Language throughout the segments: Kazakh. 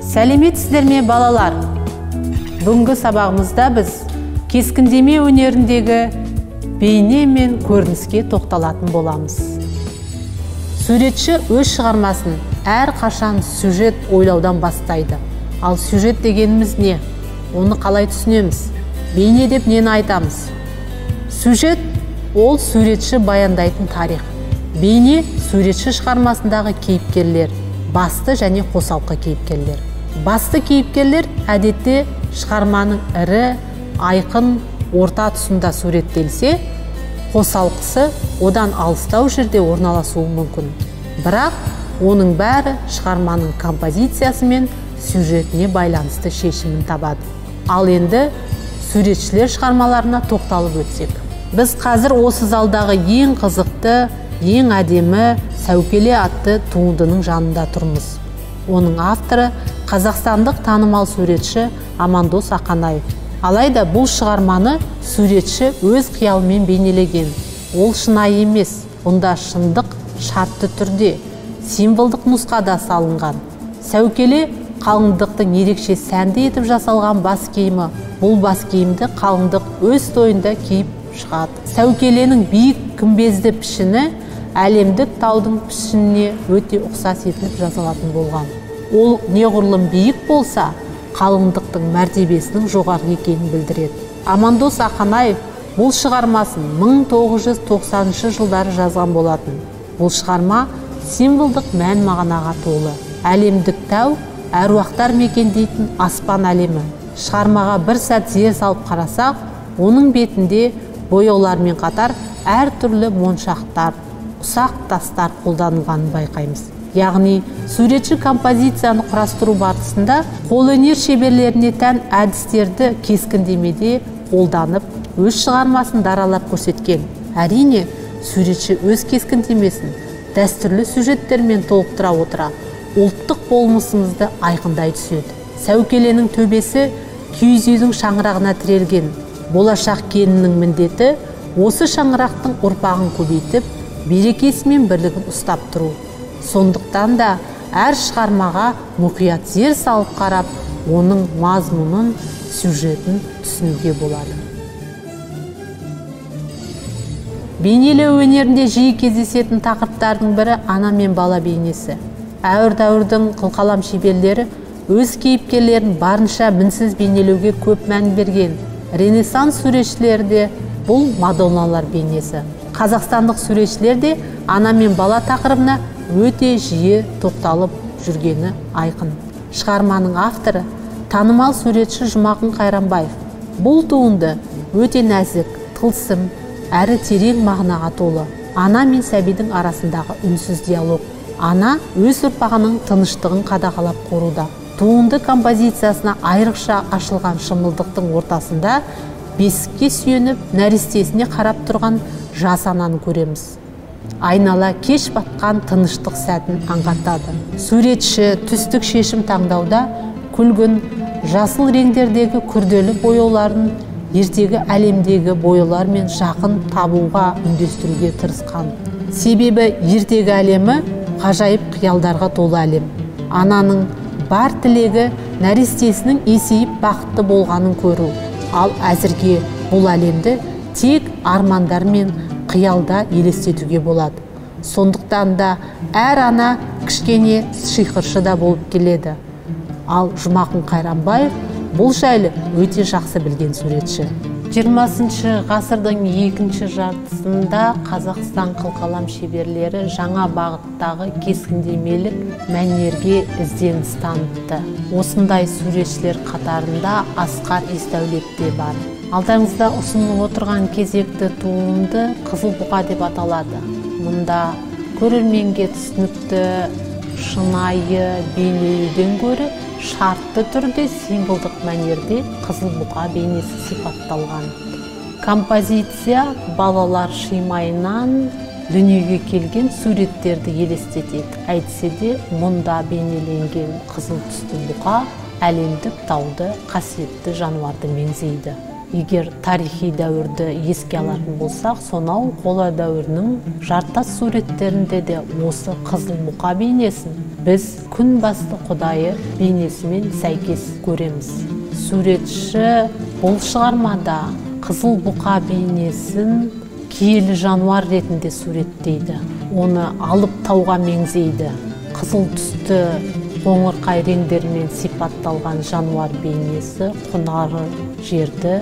Сәлеметсіздер ме, балалар? Бүгінгі сабағымызда біз кескіндеме өнеріндегі бейне мен көрініске тоқталатын боламыз. Суретші өз шығармасын әрқашан сюжет ойлаудан бастайды. Ал сюжет дегеніміз не? Оны қалай түсінеміз? Бейне деп нені айтамыз? Сюжет ол суретші баяндайтын тарих. Бейне суретші шығармасындағы кейіпкерлер, басты және қосалқы кейіпкерлер. Басты кейіпкерлер әдетте шығарманың ірі, айқын, орта тұсында суреттелсе, қосалқысы одан алыстау жерде орналасуы мүмкін. Бірақ оның бәрі шығарманың композициясы мен сюжетіне байланысты шешімін табады. Ал енді суретшілер шығармаларына тоқталып өтсек. Біз қазір осы залдағы ең қызықты, ең әдемі Сәукеле атты туындының жанында тұрмыз. Оның авторы қазақстандық танымал суретші Амандос Ақанаев. Алайда бұл шығарманы суретші өз қиялымен бейнелеген. Ол шынайы емес, онда шындық шартты түрде, символдық нұсқада салынған. Сәукеле қалыңдықтың ерекше сәнді етіп жасалған бас киімі. Бұл бас киімді қалыңдық өз тойында киіп шығады. Сәукеленің биік күмбезді пішіні әлемдік таудың пішініне өте ұқсас етіліп жасалатын болған. Ол неғұрлым биік болса, қалыңдықтың мәртебесінің жоғары екенін білдіреді. Амандос Ақанаев бұл шығармасын 1990 жылдары жазған болатын. Бұл шығарма символдық мән мағынаға толы. Әлемдік тау, әруақтар мекендейтін аспан әлемі. Шығармаға бір сәт зер салып қарасақ, оның бетінде бояулармен қатар әртүрлі моншақтар, ұсақ тастар қолданылғанын байқаймыз. Яғни, суретші композицияны құрастыру барысында қолөнер шеберлеріне тән әдістерді кескіндемеде қолданып, өз шығармасын даралап көрсеткен. Әрине, суретші өз кескіндемесін дәстүрлі сюжеттермен толықтыра отыра, ұлттық болмысымызды айқындай түседі. Сәукеленің төбесі киіз үйдің шаңырағына тірелген. Болашақ келіннің міндеті осы шаңырақтың ұрпағын көбейтіп, берекесі мен бірлігін ұстап тұру. Сондықтан да әр шығармаға мұқият зер салып қарап, оның мазмұнын, сюжетін түсінуге болады. Бейнелеу өнерінде жиі кездесетін тақырыптардың бірі ана мен бала бейнесі. Әуір дәуірдің қылқалам шеберлері өз кейіпкерлерін барынша мінсіз бейнелеуге көп мән берген. Ренессанс суретшілері де бұл мадонналар бейнесі. Қазақстандық суретшілер де ана мен бала тақырыбына өте жиі тоқталып жүргені айқын. Шығарманың авторы танымал суретші Жұмақын Қайранбаев. Бұл туынды өте нәзік, тылсым, әрі терең мағынаға толы. Ана мен сәбидің арасындағы үнсіз диалог. Ана өз ұрпағының тыныштығын қадағалап қоруда. Туынды композициясына айрықша ашылған шымылдықтың ортасында бесікке сүйеніп, нәрестесіне қарап тұрған жас ананы көреміз. Айнала кеш батқан тыныштық сәтін аңғартады. Суретші түстік шешім таңдауда күлгін, жасыл реңдердегі күрделі бояуларын ертегі әлемдегі бояулармен жақын табуға үндестіруге тырысқан. Себебі ертегі әлемі ғажайып қиялдарға толы әлем. Ананың бар тілегі нәрестесінің есейіп бақытты болғанын көру. Ал әзірге бұл әлемді тек армандар мен қиялда елестетуге болады. Сондықтан да әр ана кішкене сиқыршы да болып келеді. Ал Жұмақын Қайранбаев бұл жайлы өте жақсы білген суретші. 20 ғасырдың екінші жартысында Қазақстан қылқалам шеберлері жаңа бағыттағы кескіндемелік мәнерге ізденіс танытты. Осындай суретшілер қатарында Асқар Есдәулет те бар. Алдарыңызда ұсынылып отырған кезекті туынды Қызыл бұқа деп аталады. Мұнда көрерменге түсінікті шынайы бейнелеуден гөрі шартты түрде символдық мәнерде қызыл бұқа бейнесі сипатталған. Композиция балалар шимайынан дүниеге келген суреттерді елестетеді. Әйтсе де, мұнда бейнеленген қызыл түсті бұқа әлемдік тауды, қасиетті жануарды меңзейді. Егер тарихи дәуірді еске алатын болсақ, сонау қола дәуірінің жартас суреттерінде де осы қызыл бұқа бейнесін біз күн басты құдайы бейнесімен сәйкес көреміз. Суретші бұл шығармада қызыл бұқа бейнесін киелі жануар ретінде суреттейді. Оны алып тауға меңзейді. Қызыл түсті қоңырқай реңдермен сипатталған жануар бейнесі құнары жерді,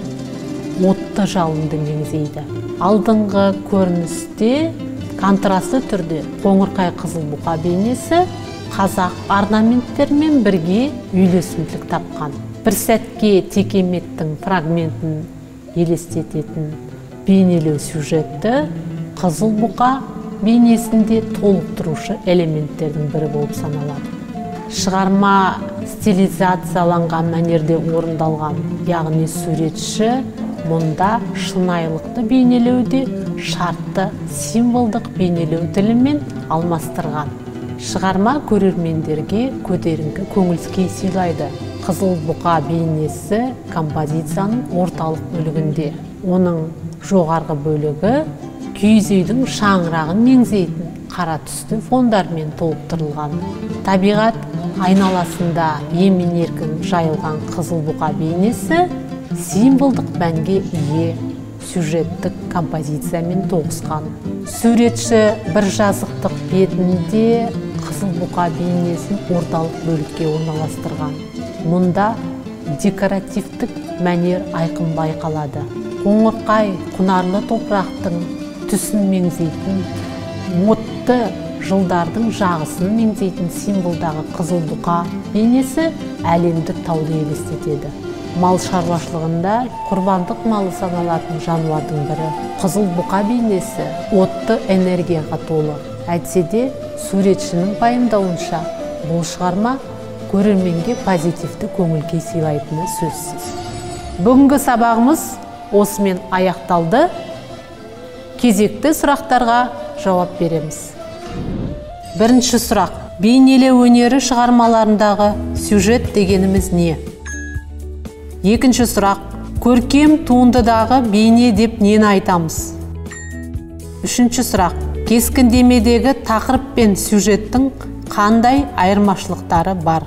отты жалынды меңзейді. Алдыңғы көріністе контрасты түрде қоңырқай қызыл бұқа бейнесі қазақ орнаменттермен бірге үйлесімділік тапқан. Бір сәтке текеметтің фрагментін елестететін бейнелеу сюжетті қызыл бұқа бейнесінде толықтырушы элементтердің бірі болып саналады. Шығарма стилизацияланған мәнерде орындалған, яғни суретші мұнда шынайылықты бейнелеуде шартты символдық бейнелеу тілімен алмастырған. Шығарма көрермендерге көтеріңкі көңіл күй сыйлайды. Қызыл бұқа бейнесі композицияның орталық бөлігінде. Оның жоғарғы бөлігі киіз үйдің шаңырағын меңзейтін қара түсті фондармен толықтырылған. Табиғат айналасында емен-еркін жайылған қызыл бұқа бейнесі символдық мәнге ие сюжеттік композициямен тоғысқан. Суретші бір жазықтық бетінде қызыл бұқа бейнесін орталық бөлікке орналастырған. Мұнда декоративтік мәнер айқын байқалады. Қоңырқай құнарлы топырақтың түсін меңзейтін, отты жылдардың жағысын меңзейтін символдағы қызыл бұқа бейнесі әлемдік тауды елестетеді. Мал шаруашылығында құрбандық малы саналатын жануардың бірі. Қызыл бұқа бейнесі отты энергияға толы. Әйтсе де, суретшінің пайымдауынша бұл шығарма көрерменге позитивті көңіл күй сыйлайтыны сөзсіз. Бүгінгі сабағымыз осымен аяқталды. Кезекті сұрақтарға жауап береміз. Бірінші сұрақ. Бейнелеу өнері шығармаларындағы сюжет дегеніміз не? Екінші сұрақ. Көркем туындыдағы бейне деп нені айтамыз? Үшінші сұрақ. Кескіндемедегі тақырып пен сюжеттің қандай айырмашылықтары бар?